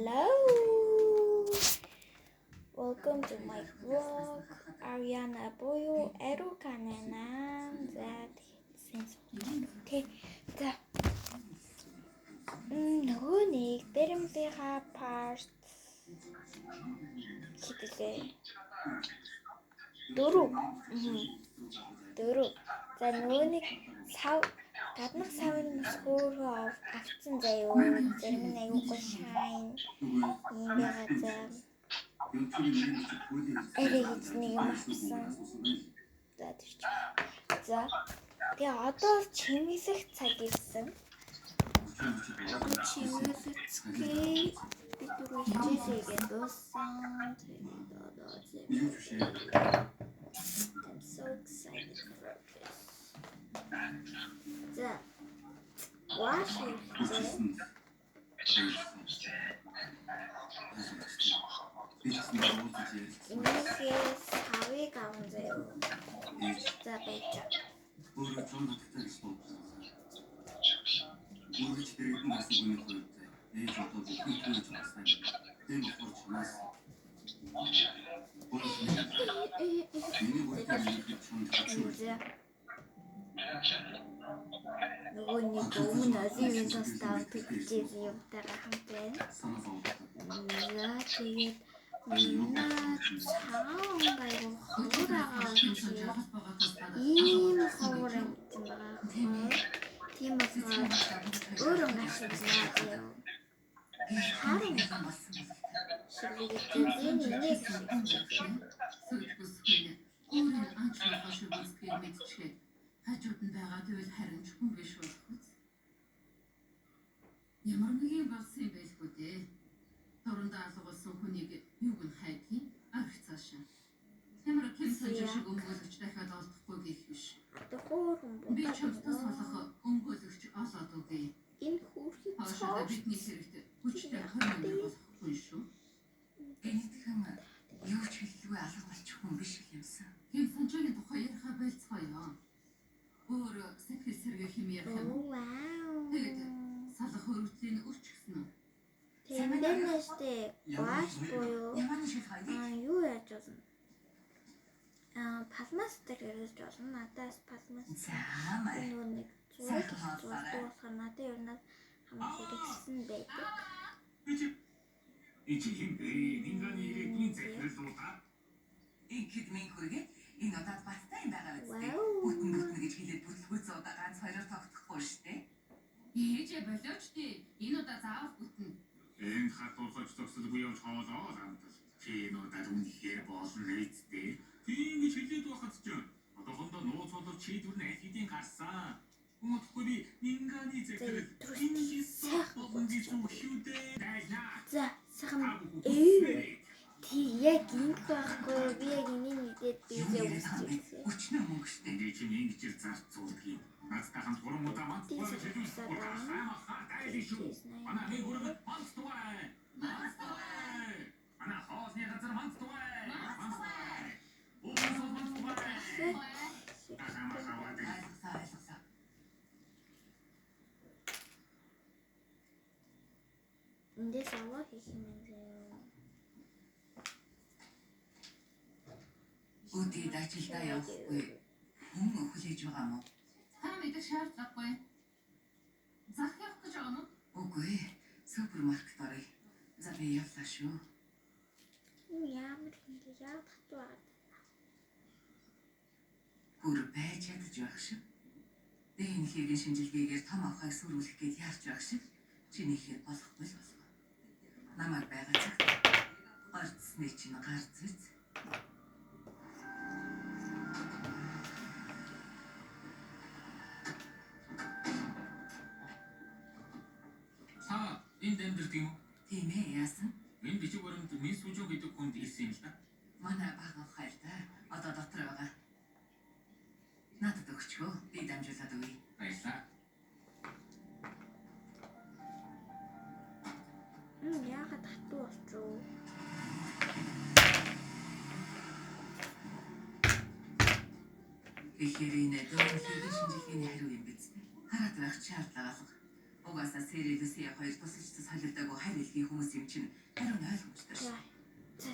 Hello. Welcome to my vlog. Ariana буюу Arukanana. За, сайн. Okay. За. Нөгөө нэг Беремлийнхаа part хэдэлээ. 4. 4. За, нөгөө нэг сав гаднах савын мөсгөөрөө авцсан заяо. Зарим нь аюугүй shine юм байгаа заа. Арай гэж нэг юм авсан. За, тэр чинь. За. Тэгээ одоо чимэглэх цаг ирсэн. Чимэглэцгээе. Би түрүү хичээлээгээ дууссан. Тэгээд одоо I'm so excited for this. За. Wash хэрэгтэй. Энэхээ савыг аван заяо. За, байж. Өөрөө чам надтай гэж бодсон. Үргэлж дэрэгдэн байсан хүний хувьд ээж одоо бүхний түүж болсон юм. Тийм болохоор чамаас миний бүртээ мэдэх чамд хэцүү. За. Нөгөө нэг өмнө Оливын тустай авдаг гэжсэн юмтайгаа хамт байна. Санаа зовлоо. За, тэгээд манай цагаан гайгүй ховор агаа ийм ховор амтсан байгаа. Тийм болохоор өөр өнгө ашиглана. Харин ширхэг нэг шиг. Өөрийн анч болохоо шиг үздэгийг мэдчихэд хажууд нь байгаа гэвэл харин ч хүн биш болох үз. Ямар нэгэн болсон юм байлгүй дээ. Дурандаа алга болсон хүнийг юуг нь хайдгийг арх цаашаа. Ямар кемсэнж шиг өмгөөлөгч дахиад олдохгүй гэх биш. Одоо хөөрхөн Би чамд тус будаа. болох өмгөөлөгч олоод өгье. Энэ хөөрхий Хоошоо цоо. бидний хэрэгт хүчтэй 20 болохгүй шүү. Гэнэтхэн юу ч хэлэлгүй алга болчих хүн биш юмсан. Кемсэнжийн тухай яриха болцгоё. Өөр сэтгэл сэргээх юм ярих юм уу? Вау. Тэгээд салах өргөдлийн өрчгсөн үү? Тэндэнэстэй гуаш буюу Ямар нэг шил хоёрыг юу яаж болно? Пластмасс дээр ярьж болно. Надаас пластмасс за маа. нөгөө нэг зураг их зурдаг болохоор надад ер нь хамаг хэрэгсэн байдаг. 이 힘 인간이 이긴 захирал Ингээд минь хүргээд энэ удаад баттай юм байгаа үстэй. Вау. Бүтэн бүтнэ гэж хэлээд бүтлгүүц удаа ганц хоёроор тогтохгүй штэ. Ээжээ болооч тий. Энэ удаа заавал бүтнэ. Энд хатуулгаж зогсолгүй явж хоолоо хандал. Чи энэ удаад үнэхээр болно үсттэй. Тийм гэж хэлээд байхад ч одоохондоо нууц болов чийдвэр нь аль хэдийн гарсан. Үгүй би 인간이 захирал энэ сайхан болно гэж үг шүү дээ. Дайлаа. За, сайхан Та бүхэн ээ. Тий, яг ингэх байхгүй. Би яг энийг мэдээд Юу бийгээ яриад байгаа юм бэ? үсчихсэн. Өчнөө мөнгө штэ. Энд чинь ингэж зарцуулдгийг. Надтай хамт гурван удаа манц Тийм болж хэлвэл сайхан хамаа дайлаа шүү. Манай нэг өргөн манц тугай. Манц тугай. Манай хоолны газар манц тугай. Манц тугай. Уусаа манц тугай. Хамаа хамаа дайлаа. Ойлголоо ойлголоо. Эндээс аваа хийх юм заяа. Өдөрт ажилдаа явахгүй хүн хүлээж байгаа мó? Та мэдэх шаардлагагүй. Зах явах гэж байгаа юм уу? Үгүй ээ. Супермаркет оръё. За, би явлаа шүү. Энэ ямар юм бэ? Яг татуу аа. Бүр байж чадаж байх шиг. ДНХ-ийн шинжилгээгээр том авахыг сүрүүлэх гээд яарч байх шиг. Чи нэхэр болохгүй л болов. Намайг байгаа цагт горцсны чинь гарц биз. Та энд амьдардаг юм уу? Тийм ээ, яасан? Энэ бичиг баримт Мисс Үжүү гэдэг хүнд ирсэн юм л да. Манай бага ухаал та. Одоо дотор байгаа. Надад өгчгөө. Би дамжуулаад өгье. Баярлалаа. Яагаад татуу болчихов? Тэгэхээр энэ ДНХ-ийн шинжилгээний хариу юм биз дээ. Хараад байх шаардлага алга. Угаасаа Сэри Люсия хоёр тусалж солилдоогүй харь илгийн хүмүүс юм чинь хариу нь ойлгомжтой За. шүү. За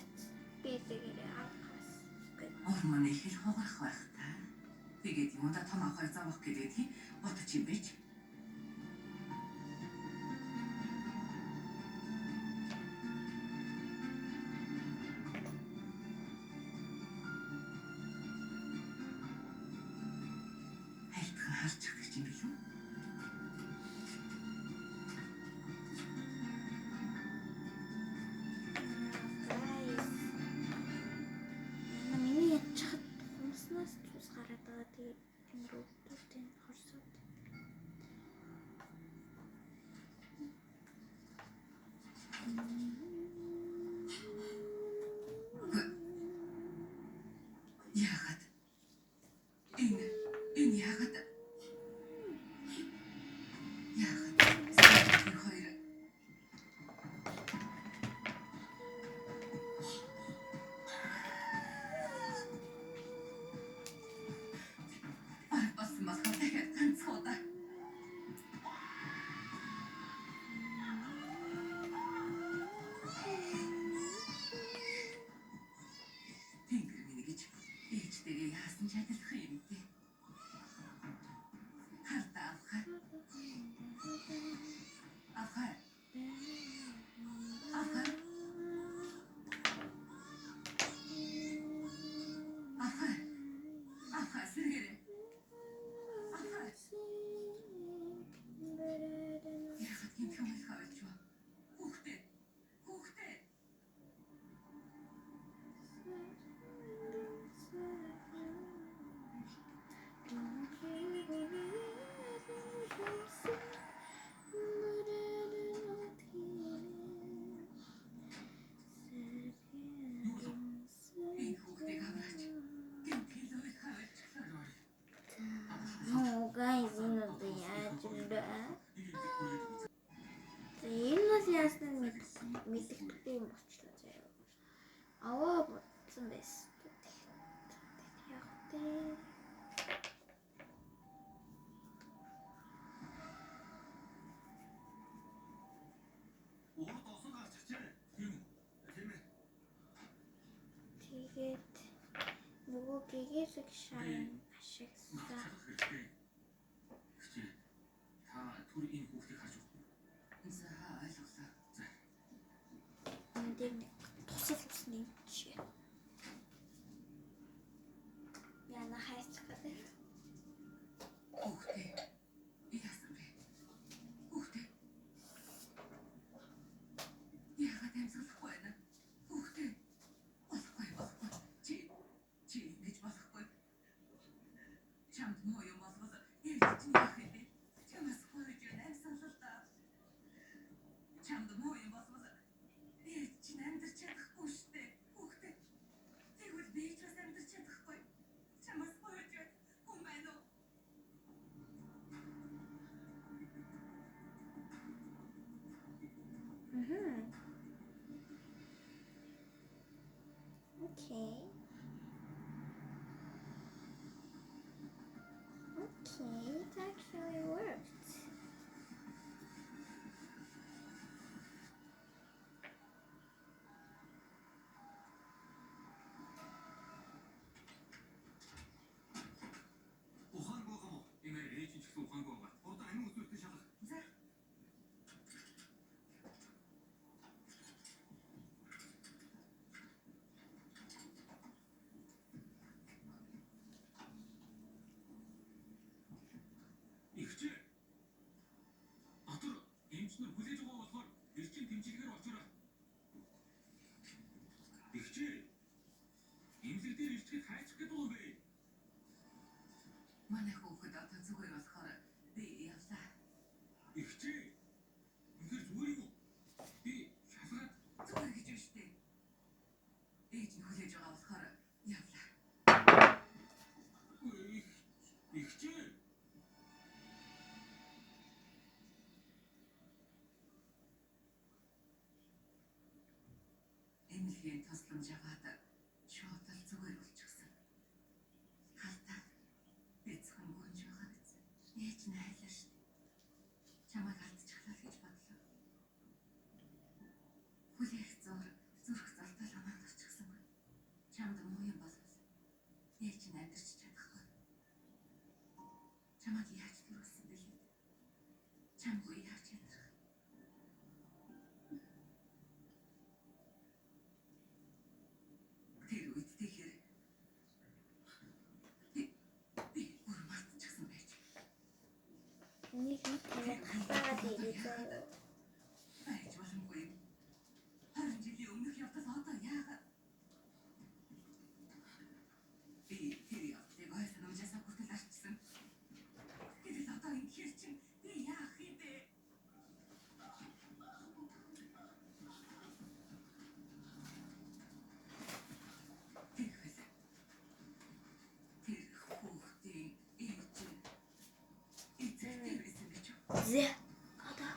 би тэгээрээ авахаас. Урам нь их л хугарах байх та. Тэгээд юунда том авахыг зовох гэдэг тийм ботч юм бэ ч. Хайлтхан харж өгч юм билүү? Guys. Миний ядчихад хумснаас цус гараад байгаа. Тэгээд амар өвдөж энэ хорсоод. Яагаад? Энэ яагаад? Яагаад? Тэр хоёр бараг болсон болохоор дахиад ганцхан удаа. Тэнгэр минь гэж ээжтэйгээ яасан ч адилхан юм дээ. Хардаа авхаа. Авхаа. Авхаа. Авхаа. Авхаа сэргээрэй. Авхаа. Яагаад гинт юм их авч вэ? Хүүхдээ. Хүүхдээ. Энэ хүүхдийг аваач. Гинт хэл их авчихлаа. Oh guys, энэ одоо яаж юм бэ? За энэ бол яасан мэддэхгүй юм болчлоо заяа. Аваа бодсон байсан. Яг тэ. Урд осон гарчихжээ. Тийм үү? Тийм ээ. Тэгээд нөгөө гэгэрэг шарын ашигласан. Шалгах хэрэгтэй. Хичээ. Та түр энэ хүүхдийг харж өгөх. За ойлголоо. За. Энэ дээр нэг тусал ус нэмчих. Яна хайцах гэдэг. Хүүхдээ. Яасан бэ? Хүүхдээ. Яагаад амьсгалахгүй байна? Хүүхдээ. Болохгүй болохгүй. Чи ингэж болохгүй. Чамд муу юм болвол ээж чинь яах юм бэ? Чамаас хойж байна амьсгалал та. Чамд муу юм болвол ээж чинь амьдарч чадахгүй шүү дээ. Хүүхдээ. Тэгвэл би ч бас амьдарч чадахгүй. Чамаас хойж байна. Хүн байна уу? Мгм. Okay. Okay, it actually worked. Ухаангүй байгаа мó? Энэ ээж нь ч гэсэн ухаангүй байгаа. Одоо амин үзүүлэлтээ шалгах. За. Ихчээ. Дотор эмч нар хүлээж байгаа болохоор эрчим тэмцэлгээр очоорой. Ихчээ. Эмнэлэг дээр ирчгээд хайчих гэдэг юм бэ? Манай хүүхэд одоо зүгээр болохоор би явлаа. Ихчээ. Үнэхээр зүгээр юм уу? Би шалгаад Зүгээр гэж байна шүү дээ. Ээж нь хүлээж байгаа болохоор явлаа. Ихчээ. Эмнэлгийн тусламж аваад шууд л зүгээр болчихсон. Халтаа бяцхан гүнж байгаа биз. Ээж нь айлаа шүү дээ. Чамайг алдчихсан. нэг нэг таниад хатаагаад ирээ заяа. Байж боломгүй юм. 20 жилийн өмнөх явдал одоо яагаад? Би тэр явдлыг ой санамжаасаа хүртэл арчсан. Гэтэл одоо ингэхээр чинь би яах юм бэ? Тэгвэл тэр хүүхдийн ээж нь эцэгтэй байсан гэж үү? Зэ. Одоо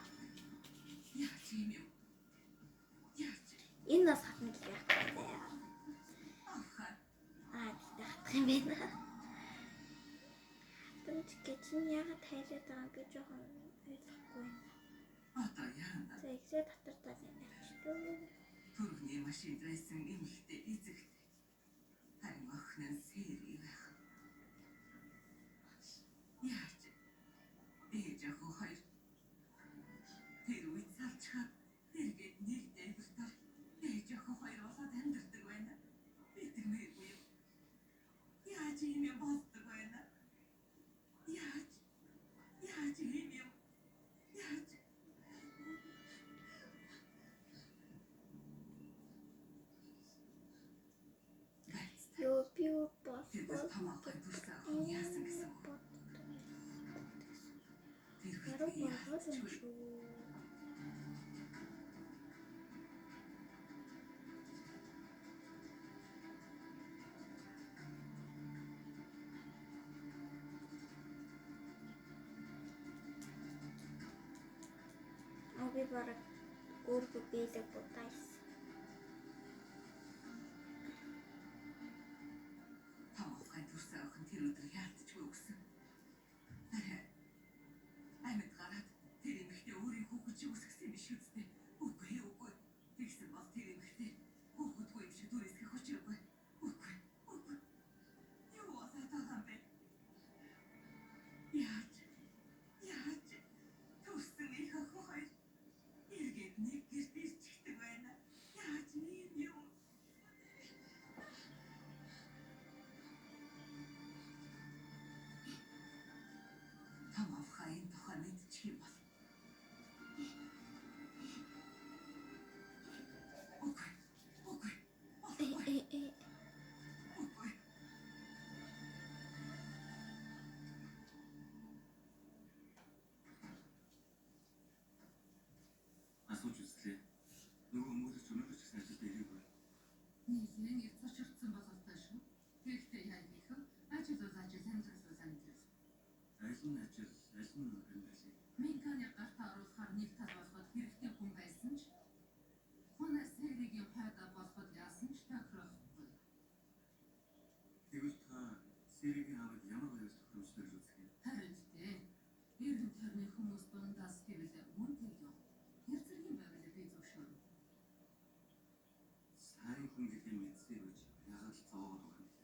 Яаж юм юм? Яаж? энэ бас хатна гэж яах вэ заяа. Авхаа. Аа тэгтээ хатах юм байна. Хатамж гэж чинь яагаад тайлаад байгаа юм би жоохон ойлгохгүй байна. Одоо яана? За ихсээ дотор талын авчдуу. Түргний машинд байсан эмэгтэй эцэгтэй. Харин охин нь сэри байх. Яаж? Ээж охин хоёр тэр үед салчхаад эргээд нэг дайвартаар ээж охин хоёр болоод амьдардаг байна. Итгэмээргүй юм. Яаж ийм юм болдог байна? Яаж? Яаж ийм юм? Яаж? Байцтай. Йоо би юу Тэд болох том авахын төрсөн охин яасан гэсэн үг. Тэр үед Баруун би болгоод юм яалтчгүй. шүү. Аа би бараг өөргөө биелэг будайс. Том авахын төрсөн охин тэр өдөр яалтчгүй өгсөн. Арай амьд гараад тэр эмэгтэй өөрийн хүүхэд шиг өсгсөн юм биш үсттэй. Үгүй ээ, үгүй. Тэгсэн бол тэр эмэгтэй хүүхэдгүй юм шиг дүрээсгэх учиргүй. Үгүй, үгүй. Юу болоод байгаа юм бэ? Яаж? Яаж? Төрсөн их охин хоёр эргээд нэг гэрт ирчихдэг байна. Яаж ийм юм? Том авхаа энэ тухай мэдчих юм бол. Үгүй. Үгүй. Э Болохгүй. э э. Үгүй. Асууж үзлээ. Нөгөө өмгөөлөгч өнөөдөр ч гэсэн ажилд ирээгүй. Нийлэн их цочирдсан бололтой шүү. Тэгэхдээ яа гэх вэ? Ажил бол ажил, амьдрал бол амьдрал. Аль нь ажил, аль нь амьдрал юм. Минканы гартаа оруулахаар нэг тал болгоод хэрэгтэй хүн байсан ч хүнээс сэргийн хайда болоход яасан ч тохирохгүй. Тэгвэл та Сэригийн аавыг ямар гоёос тохиромжтой гэж үзэх юм? Харин дээ. Эргэн тойрны хүмүүс дундаас гэвэл мөн тэр юм. Тэр зэргийн байвал би зөвшөөрнө. Сайн хүн гэдгийг мэдсээр үж ягаад л зовоогоод байгаа юм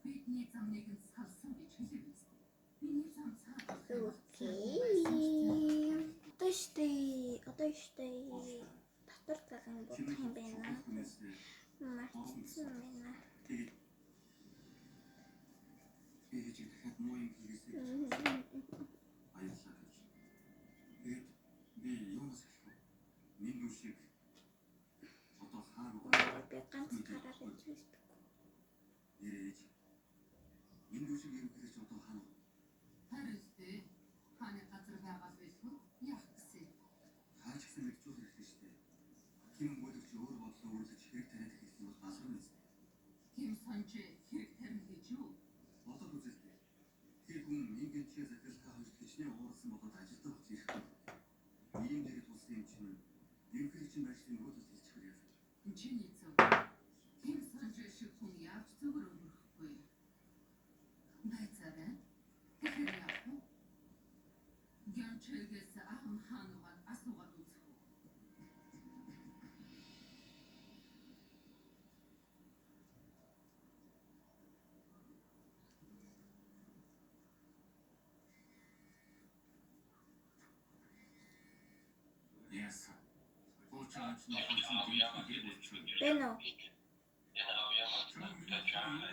бэ? Бидний зам нэгэнд салсан гэж хэлэв үстэй. Миний зам цаа болох юм бол сайн хүн байсан ч Окей. Одоо штэ. Одоо штэ. Дотор талын будах юм байна. Хүнээс Мартсан байна. тэгээд ээж дахиад муу юм хийгээсэй гэж баярлалаа гэж. Тэгээд би юунаас эхлэх вэ? Минь дүр шиг одоо хаа руу Би ганц гараар иж мэдгүй. нэрээж минь дүр шиг ерөнхийлөгч одоо хаа руу Харин дээ. Хааны газар байгаа л байлгүй. Яах гэсэн. хаа ч гэсэн мэдчихвэл хэрэгтэй шүү дээ. Ким өмгөөлөгч өөр бодлоо өөрлөж хэрэг тариад эхэлэх юм бол баларна биз дээ. Ким сонж хэрэг тарина гэж юу? Бодоод үзэлтэй. Тэр хүн ингэнчээ захирал та хоёрт хичнээн уурсан болоод ажилдаа болж ирэхгүй. Ийм дээрээ тулсан юм чинь ерөнхийлөгчийн байршлын нөгөө талд хэлчихвэл яах вэ? Чиний зөв. Ким сонж шиг хүн яаж зүгээр өнгөрөхгүй. Байцаарай. Тэгэхээр яах вэ? Гянчэгээс ахан хаанугаад асуугаад үзэх үү? Яасан. Хуучаач нөхөн дэмжих хэрэг болчихсон. Бэнэ үү?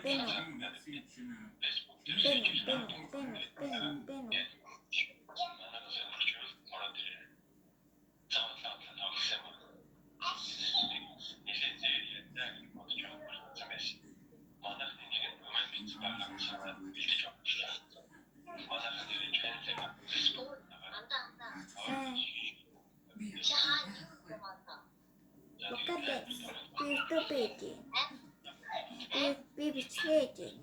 Бэнэ үү? Бэнэ үү? Бэнэ үү? Бэнэ үү? Бэнэ үү? Окей. Би YouTube хийж. Би бичлэг хийж.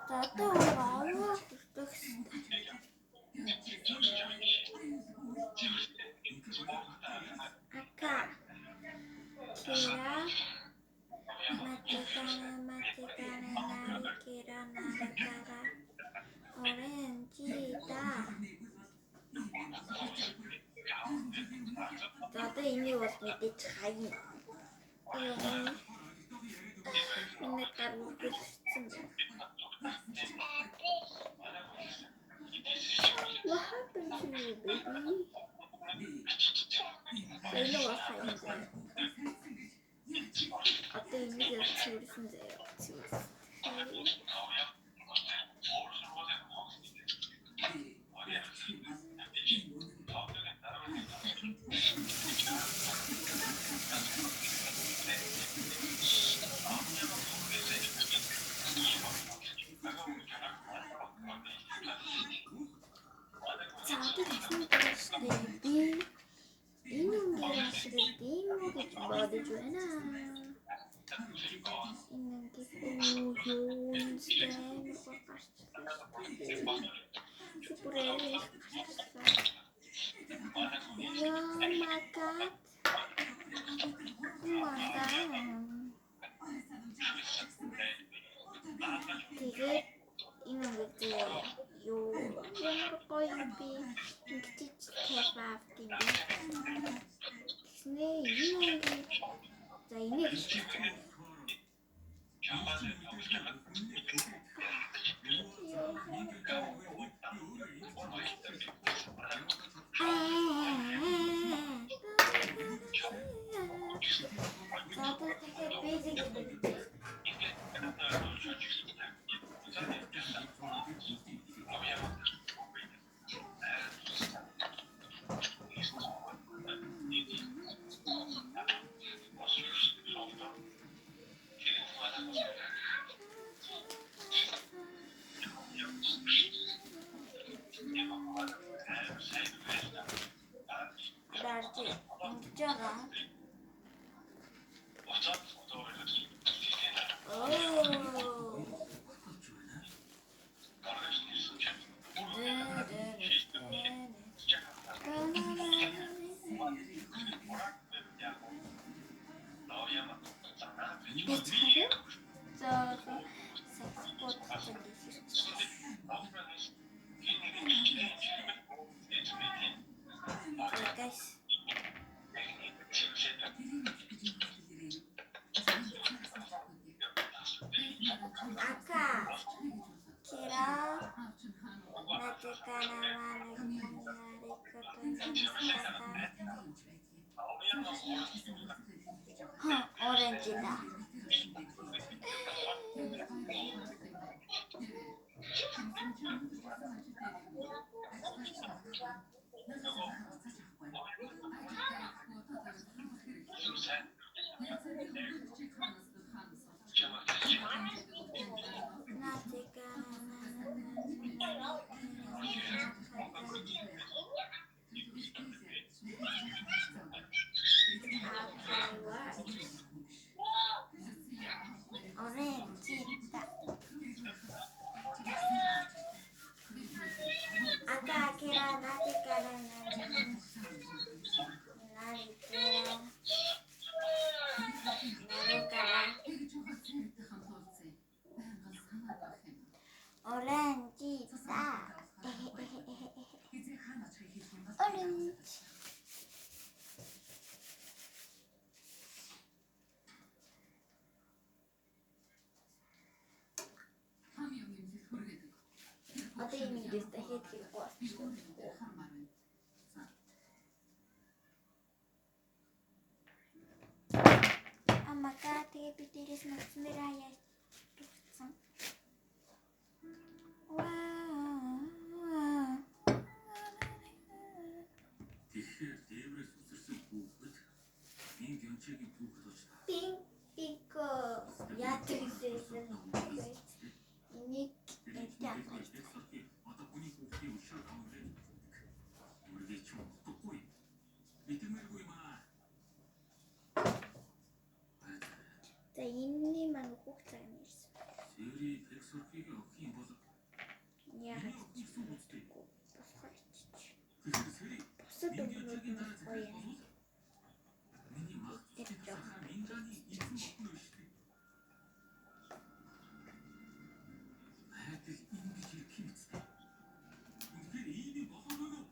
За одоо овоо хүртэх хэрэгтэй. Ака. Кира. Матикана матикана нарикира нарикара. Оранжида. За одоо энийг бол мэдээж хаяна. Миний гар үргэлжлсэн байна. What happened to you, baby? Энэ бол хаяна заяа. Одоо энийг яг цэвэрлсэн заяа. Цэвэрлсэн. За одоо тэгсэн шүү дээ. Би энэ өнгийг ашиглаж ийм үү гэж бодож байна. Энэ өнгийг юу юм гарчлаа шүү дээ. Би бүр арай их гарчлаа. Oh my god. Oh my god. Тэгээд энэ өнгийг зөө юу ямар гоё юм бэ? Ингэж тавиад авд юм бэ? Тэгснээ энэ өнгийг за энийг хэлчих. За одоо дахиад basic гэдэг. Дарж ингэж байгаа. Оо. Би чарав. За саксофон guys. Ака. Кира. Натикана Оранжида. Оранжида. Ака кира натикана нарикира нарикара. Оранжида. Orange. Одоо энэ видеос дахиад хийхгүй болчихсон. Oh my god, тэгээ би дээрээс нууцсан дээр хаяа. энэний маань хүүхд цаг нь ирсэн. Сэри Пексорхийг өгөх юм бол Яагаад миний охин гэсэн үг үстэй. болохоор ичиж. Тэгэхээр Сэри Бусад өнгөнүүд нь дараа гоё захирал юм. болвол миний мах Тэр зүсний жоохон тасархаа Минганы эзэн болно шүү дээ. Байдал ингэж ирэх юм үстэй. Үнэхээр ийм юм болоод байна уу?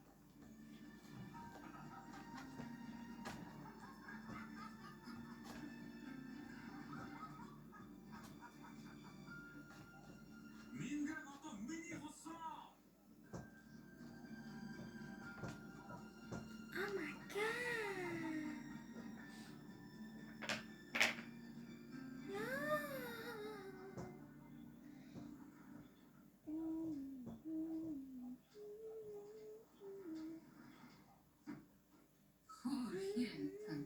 Минган одоо миний болсон. Oh my god. Яа. Хөөрхөн.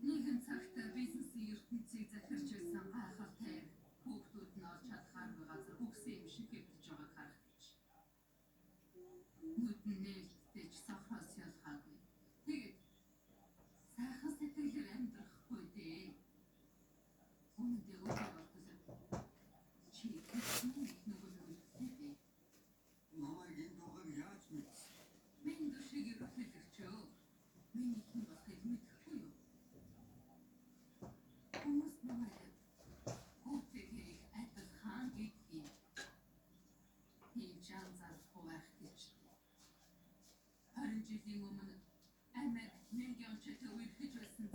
Нэгэн цагт бизнесийн ертөнцийг захирч байсан гайхалтай хүүхдүүд нь олж чадхааргүй газар үгсэн юм шиг хэвтэж байгааг харах гэж. Нүд нь нээлттэй ч сохроос ялгаагүй. Тэгээд сайхан сэтгэлээр амьдрахгүй дээ. Үнэндээ өдөр болтол чи гэсэн их нөгөө нүдтэй дээ. Намайг энэ тухайг яаж мэдсэн? Миний дүшиг ерөөхөлөгчөө. Миний хэн болохыг мэдэхгүй юу? Хүмүүс намайг хүүтэйгээ их адилхан гэдгийг тийм ч анзаарахгүй байх гэж. 20 жилийн өмнө Америкт Мингиончтой үерхэж байсан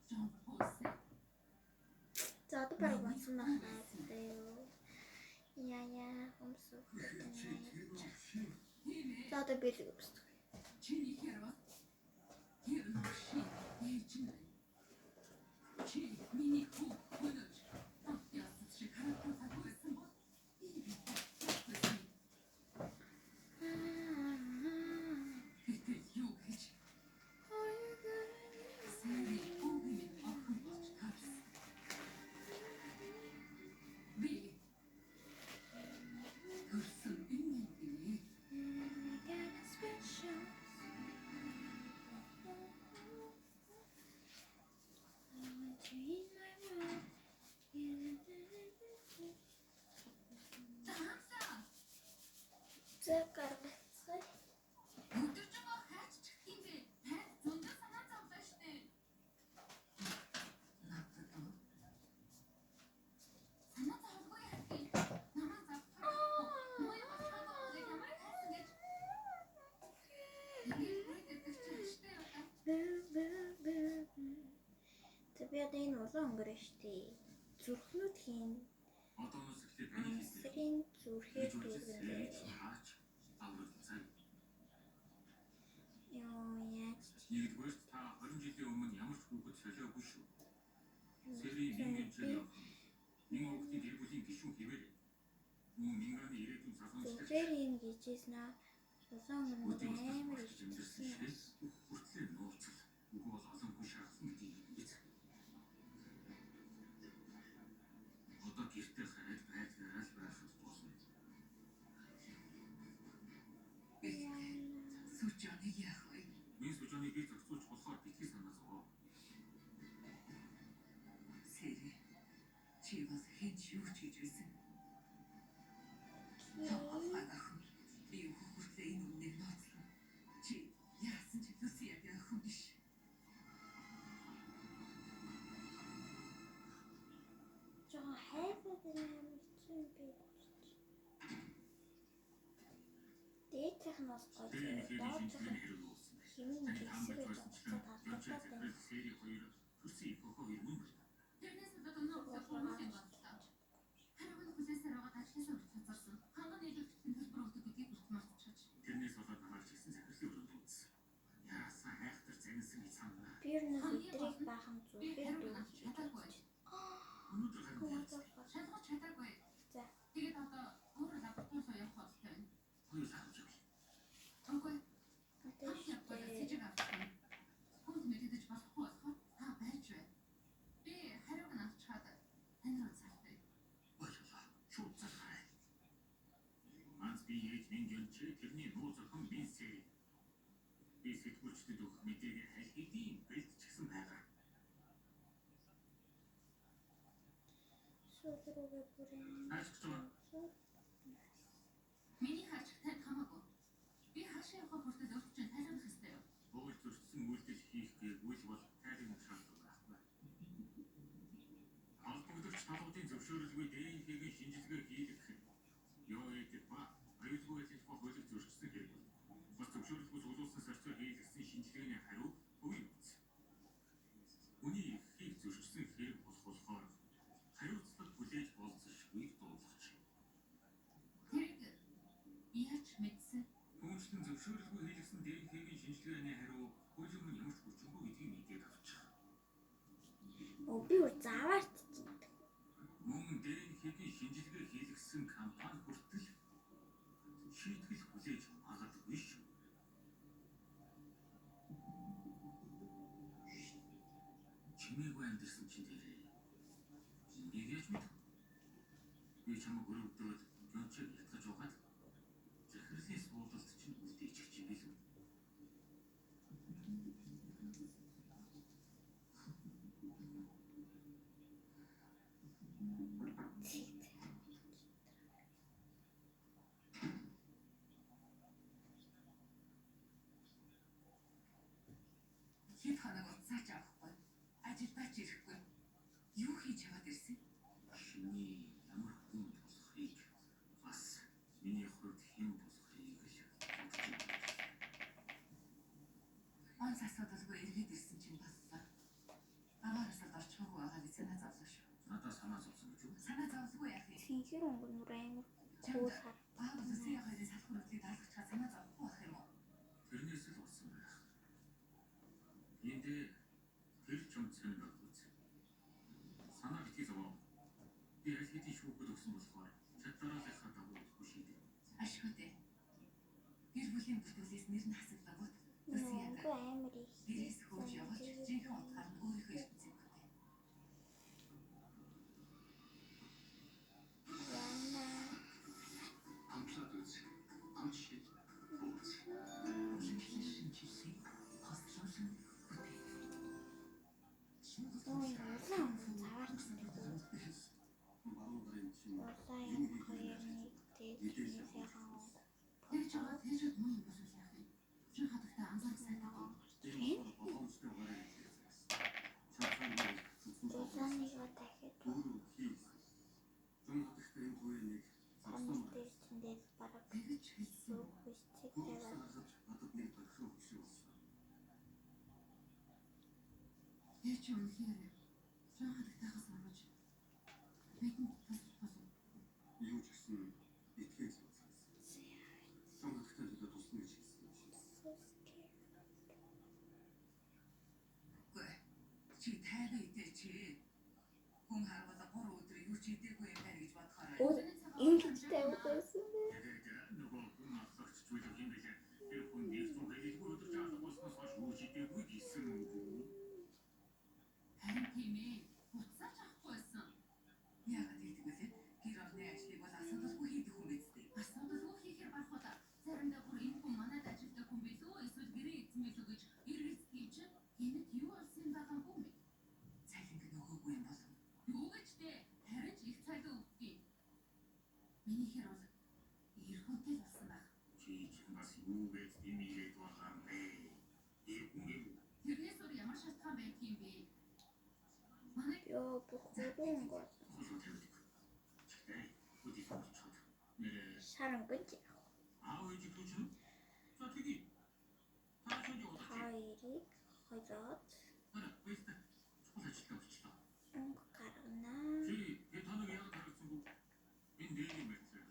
Жон Полсэн. За одоо бараг болсон байх заяа. Яа яа хүмүүс Тэгэхээр чи тэр новшин Тийм ээ. За одоо бэлэг өмсдөг. Чиний хэр бол тэр новшин ээж нь байна. Чи миний хүү хөнөөж яасан шиг харагдах байсан бол би байсан. Гэтэл юу гэж Сэри хүүгийн минь охин болж таарсан. Би төрсөн энэ гинэ. За хамсаа. За гаргацгаая. Өдөржингөө хайччих юм бэ? Танд зөндөө санаа зовлоо штэ. Надад уу? Санаа зовлгүй яах юм? Намайг завтах. Муу юм чамайг ямар их хайсан гэж. Тэгээд гэдэг чинь штэ одоо. За би одоо энэ улаан өнгөрөө штэ. Зүрхнүүд хийн. Одооноос эхлээд миний хийсэн. Ансрын зүрхээр Гэж үржиж дүүргэн Сэрийг заяа. хаач авралцай. Йоо яаж ч Нэгдүгээрт та 20 жилийн өмнө ямар ч хүүхэд солиогүй шүү. Сэри Мингэнчийн охин. Мин хүүхдийн гэр бүлийн гишүүн хэвээр. Мөн Минганы ирээдүйн залгамжлагч. Зүгээр юм гэжсэн аа. Улаан өнгөнүүд Үүдийн улсад амар орчиж амьдарсан ихсэн. ширээ хүртлээр нууцлал. Үгүй бол олон хүн шархсан гэдгийг биз. Одоо гэртээ хараад байдгаараа л байхад болно. Бэлтгэ. Сүжоныг яах вэ? Мин сужоныг би зохицуулж болохоор битгий санаа зовоо. Сэри. Чи бол хэн ч юу ч гэж байсан. Том авах охин. Би өөхөх хүртлээр энэ үннийг нууцлана. Чи яасан ч Люсиагийн охин биш. Жохон хайртай амар хэцүү юм би болчих. Дээдсийнх нь бас гоё. Тэр үнэхээр Доодсынх шинжилгээний нь хариу дуусан. хэмээн Таны нэг таамаг хэсэг байж тойрсончлон буцаад Гончаа хардаад байна. захирал Сэри хоёр төрсөн эпохоо хоёр мөн байна. Тэрнээс болоод өнөө өглөө юм боллоо. Хариуг нь хүлээсээр байгаа ажлаасаа хүртэл хоцорсон. Ханган нийлүүлэлтийн төлбөр өгдөг гэдгийг хүртэл мартчихаж. Тэрнээс болоод намайг ч гэсэн захирлын өрөөнд үзсэн. Яасан айхтар загнасан гэж санана. Би ер нь Хамгийн өдрийг гол нь баахан би зүрхээр хариуг нь авч дүүргэж чадаагүй. бодож. Өнөөдөр харин What яаж the fuck? Шалгаж чадаагүй. За. Тэгээд одоо өөр лаборатори руу явах бодолтой байна. хоёулаа авч явъя. Үгүй. Одоо Хамт явбал штэ. сэжиг авчихна. Хүнд мэдэгдэж болохгүй болохоор та байж бай. Би хариуг нь авчхаад тань руу цаалтая. Баярлалаа. Шууд залхаарай. Манц би ээж минь гэнчээ тэрний нууц охин минь Сэри. Би сэтгүүлчдэд өгөх мэдээг аль хэдийн бэлтчихсэн байгаа. Сүүл рүүгээ бүр Хайж байгаа. Миний харчих танд хамаагүй. Би хаашаа явах хүртэл өөрт чинь тайлбарлах ёстой юу? Хууль зөрчсөн үйлдэл хийх гээгүй л бол тайлбар шаардлага байхгүй. Холбогдогч талуудын зөвшөөрөлгүй ДНХ-ийн шинжилгээ хийлгэх ёо эдик ба аюулгүй байдлын тухай хуулийг зөрчсөн хэрэг бол бас зөвшөөрөлгүй цуглуулсан сорьцоор хийлгэсэн шинжилгээний хариу хувийн үз. Хүний эрхийг зөрчсөн хэрэг болох болохоор хариуцлага хүлээж болзошгүйг дуулгаж. Тэрийг яаж мэдсэн? Түүнчлэн зөвшөөрөлгүй хийлгэсэн ДНХ-ийн шинжилгээний хариу хуулийн өмнө ямар ч хүчингүй гэдгийг мэдээд авчих. Өө би бүр заваарч чинь. Мөн ДНХ-ийн шинжилгээ хийлгэсэн компани хүртэл шийтгэл хүлээж магадгүй шүү. Чимээгүй амьдарсан чинь дээрээ нэг яаж мэдв? Би чамайг өрөвдөөд гүнчиг ятгаж угаад захирлын суудалд чинь үлдээчих юм билүү? Цэг. Хэд хоног уцаач авахгүй. Ажилдаа ч ирэхгүй. Юу хийж яваад ирсэн? Чиний ямар хүн болохыг бас миний хувьд хэн болохыг л бодож байна. Онц асуудалгүй эргээд ирсэн чинь боллоо. Аваараас л орчихоогүй байгаа гэж санаа зовлоо шүү. Надаа санаа зовсон гэж үү? Санаа зовлгүй яах юм? Цэнхэр өнгө нүр амар Чамд кул хар. аав Лүси хоёрын салах хүртлийг даалгачгаа санаа зовхгүй байх юм уу? Тэрнээс л болсон байх. Энд тэр ч юм цэн байгууц. Санаа битгий зовоо. Би аль хэдийн шүүхэд өгсөн болохоор чадвараалынхаа дагуу өгөхгүй шийдэв. Ашгүй дээ. Гэр бүлийн бүртгүүлээс нэр нь хасаглангууд Лүси Өнгө амар их. гэрээс хөөж яваач жинхэнэ утгаар нь өөрийнхөө ертөнцийг бүтээн. Яна. Амтлаад үз. Амт шид. Бууз. Уламжлал шинжилгээ хослуулан бүтээн. Өө улаан өнгө заваарч нэг. Баруун гарын чинь Улаан юм юм хийх хоёр юм нэг тэгээд Мэдээлэл сайхан өнгө. Тэр ч байгаа тэржүүд муу юм болов яах юм? Чи хатагтай анзаарах сайтай. Тийм болохоор боломжтой гараа хэлэх гэсэн. Шалхаан зүтсэн Улааныгаа дахиад өөрөө хийсэн. Зүүн хатагтай энэ хувийн нэг хамт зогсон дээр чиндээ бараг Тэгэж хэлсэн. зүг хүсцэг Хөрвсөн тавиад харахад надад нэг дохио өгсөн болсон. Тэр чи үнэхээр жон хатагтайхаас сургаж бидэнд туслах болов. Юу ч гэсэн итгээд л үзсэн. Зүүн хатагтай төлөө туслана гэж хэлсэн юм шиг. So scary. Үгүй. Чи тайван идэ чи. Хүн харвал 3 өдөр юу ч идээгүй юм байна гэж бодохоор. Өө ингэж тавих байсан бэ? Тэгээд нөгөө хүн аллагч зүйлэг юм билээ. Тэр хүн нэг зүүн хэлэлгүй өдөр жаалга болсноос хойш юу ч идээгүй гэсэн үг үү? Харин тийм ээ. Буцааж авахгүй байсан. Яагаад хийдэг вэ? Гэр орны ажлыг бол асуудалгүй хийдэг хүн биз дээ. Асуудалгүй хийхээр барахад заримдаа бүр энэ хүн манад ажилладаг хүн билүү эсвэл гэрээ эзэн билүү гэж эргэлздэг юм чинь гинэт юу болсон юм байгаагүй мэд. Цалинг нөгөөгүй юм болов. Юу гэж дээ? Харин ч их цалин өгдгийг. Минийхэр бол эр хүнтэй л болсон байх. Чи ч бас юу гэж димигээд байгаа юм бэ? Тэр хүн юм уу? Тэрнээс өөр ямар шалтгаан байдгийг юм бэ? Манай Йоо бүх хөрөн өнгө бол Хөлөө тавьдаг. Чигтэй өдий болчиход. Нэрээ шар өнгө ч яах. аав ээж рүү чинь. За тэгье. Та шүн Та явуулчих. хоёрыг хойроод Хараа, баяртай. Чухал ажилтаа болчлоо. өнгө гаргана. Чи хэд хоног яагаад харагдсангүй? Энэ нийгмийн байдлаар.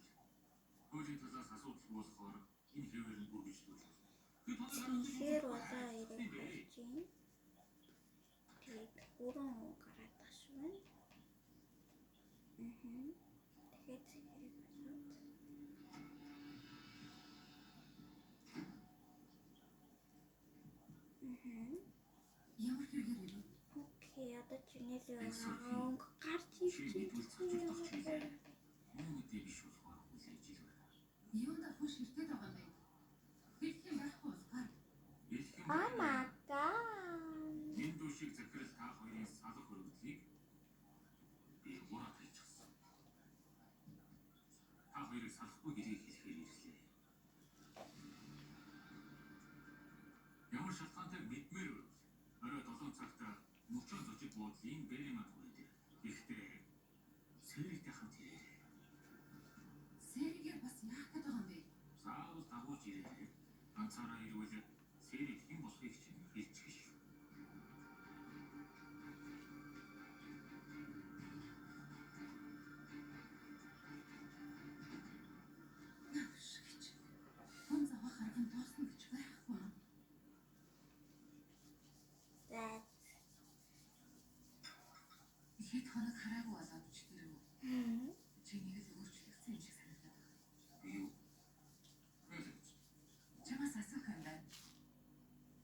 Хуулийн талаас асуудал болохоор энэ хэвээр нь бүргэжлүүл. Хэд хоног Цэнхэр улаан хоёрыг хольж байна. Тэгээд гурван өнгө гараад тах шиг байна. Мгм. Тэгэхээр цэнхэрийг хольоод Мгм. ямар хэрэгээр ирэв? Окей, одоо чинэлээ өнгө гарч Чи ирж мэдвэл байна. зочилдох чийлээ. Муу мэдээ биш болохоор хүлээж ил байна. Юунд хүн ширтээд байгаа юм бэ? Хэлэх юм байхгүй бол гар. Хэлэх юм Oh байна. my god. Энэ дүүшиг захирал та хоёрын салах өргөдлийг би ураад хэлчихсэн. чадахгүй гэдгийг хэлэхээр ирлээ. Ямар шалтгаантайг мэдмээр байвал орой 7 цагт мөчөн зочид буудлын Бериманд хүрээд. Гэхдээ Сэритэй хамт ирээрэй. Сэригээр бас яах гээд байгаа юм бэ? Заавал дагуулж ирээрэй. Ганцаараа ирвэл Сэрид хэн болохыг чинь хэлчих шүү. Навш гэж. Хүн зовох арга нь дуусна гэж байхгүй юм. За. Хэд хоног хараагүй болоод ч тэр үү. Чи нэг л өөрчлөгдсөн юм шиг санагдаад байна. Юу? Хэлж. Чамаас асуух юм байна.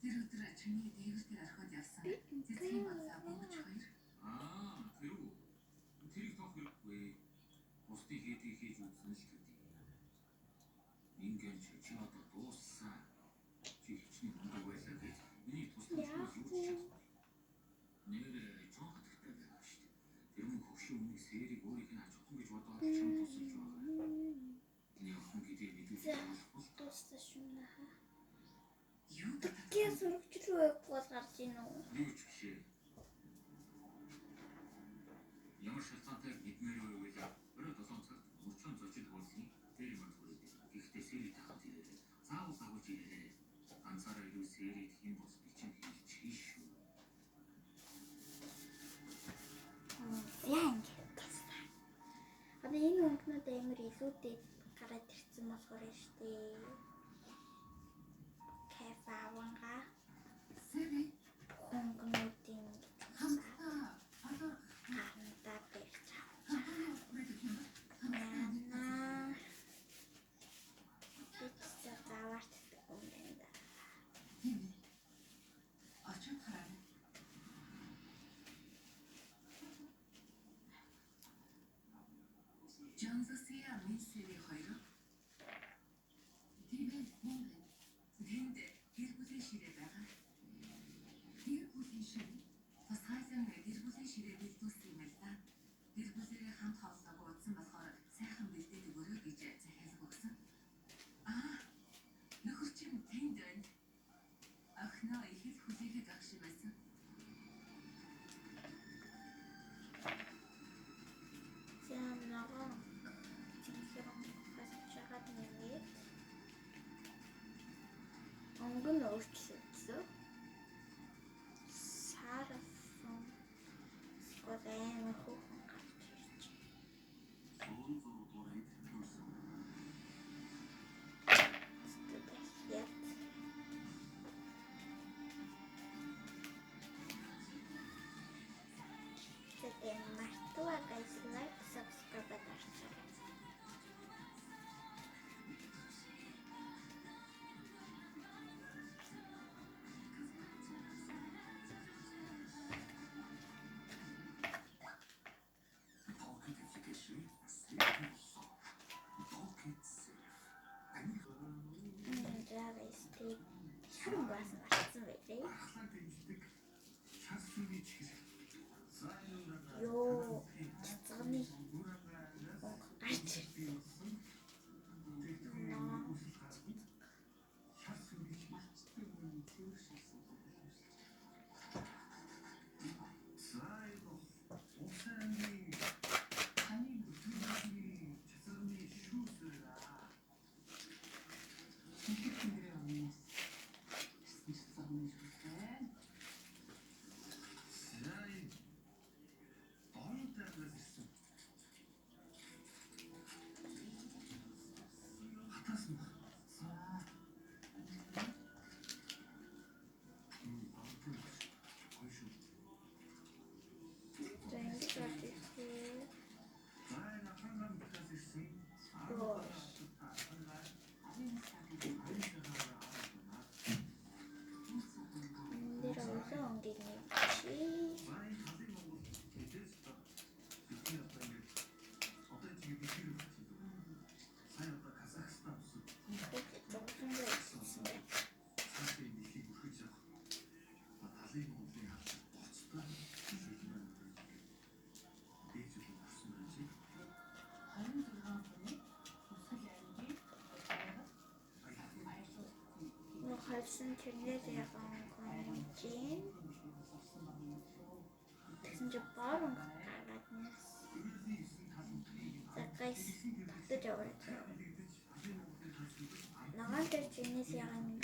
Тэр өдөр чиний дээвэр дээр орхиод явсан. Цэцгийн баглаа бөмбөж хоёр. Аа, тэр үү. Тэрийг тоох хэрэггүй. Бусдын хийдгийг хийж үзсэн л төдий. Ингээл чи одоо дууссан. Чи хичнээн мундаг байлаа гэж миний тусламжгүй юу ч чадахгүй. Нээрээ жон хатагтай байгаа шүү дээ. Тэр мөн хөгшин өмнөх сэрийг өөрийнх нь аж ахуйн гэж бодоод чам тусалж байгаа. Миний охин гэдгийг мэдүүлж болохгүй. Дууссан шүү наа. Юу Гээс өргөжлөө байхгүй бол гарч ийн үү? Юу ч биш ээ. Ямар шалтгаантайг мэдмээр байвал орой 7 цагт мөчөн зочид буудлын Бериманд хүрээд. Гэхдээ Сэритэй хамт ирээрэй. Заавал дагуулж ирээрэй. Ганцаараа ирвэл Сэрид хэн болохыг чинь хэлчихье шүү. Яа ингэж тасна. Одоо энэ өнгөнүүд амар илүүтэй гараад ирсэн болохоор нь шүү дээ. Кайф аванга Сэри өнгөнүүдийн хамтдаа олоор гарандаа барьж авч. компани хүрээд ирэх юм бол хамтдаа Наа. Би ч заваартдаг юм байна да. Тийм ээ. Очоод хараарай. Джонсосия Минсери хоёр Тийм ээ, мөн байна. тэнд гэр бүлийн ширээ байгаа. Гэр бүлийн ширээ. Тусгайлан гэр бүлийн ширээ бэлдүүлсэн юм л да. Гэр бүлээрээ хамт хооллоогүй удсан болохоор сайхан бэлдээд өгөөрэй гэж захиалга өгсөн. Аа, нөхөр чинь тэнд байна. Охиноо их л хүлээгээд байх шиг байсан. За ногоон цэнхэр өнгө жагаад нэмээд өнгө нь өөрчлөгдсөн. Сарсан эсвэл амар хөөрхөн гарч ирж 106 дугаар анги төгссөн. байна. Тэгээд мартваа guys like subscribe дарчаарай. авсан чернилын өнгө юм. Тэгсэн чи бор өнгө гаргаад нэс. За guys, татаж аваад. Ногоон дээр чернилын